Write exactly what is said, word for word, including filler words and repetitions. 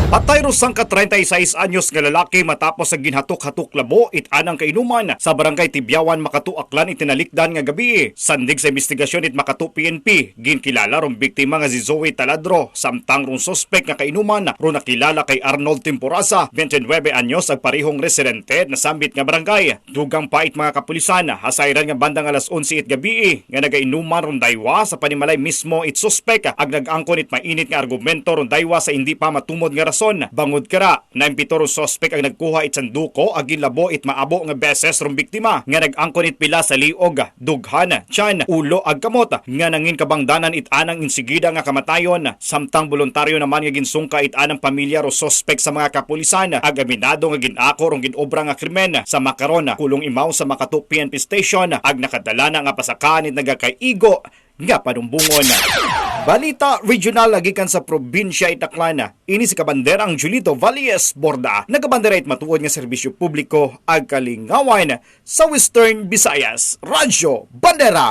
Patay ro sangka treinta y seis anyos nga lalaki matapos sa ginhatok-hatok labo it anang kainuman sa barangay Tibiawan, Makato, Aklan, it tinalikdan nga gabii. Sandig sa imbestigasyon it Makato P N P, ginkilala rong biktima nga si Zoe Taladro, samtang rong suspek nga kainuman ro nakilala kay Arnold Temporasa, twenty-nine anyos, ag parehong residente na sambit nga barangay. Dugang pa it mga kapulisan, ha sayran nga bandang alas onse it gabii nga nagainuman rong daywa, sa panimalay mismo it suspek ag nag-angkon it mainit nga argumento rong daywa sa indi pa matumod nga rason. Bangod kara, naimpito rong suspek ag nagkuha it sanduko ag ginlabo it maabo nga beses rong biktima nga nag-angkon it pila sa liog, dughan, tiyan, ulo ag kamot nga nangin kabangdanan it anang insigida nga kamatayon, samtang boluntaryo naman nga ginsungka it anang pamilya ro suspek sa mga kapulisan ag aminado nga gin-ako rong gin-obra nga krimen. Sa makaron, kulong imaw sa Makato P N P station ag nakadala na nga pasakaan it nagakaigo nga panumbongon. Balita regional gikan sa probinsya it Aklan. Ini si Kabanderang Julito Valles Borda, nagabandera it matuod nga serbisyo publiko ag kalingawan sa Western Visayas. Radyo Bandera.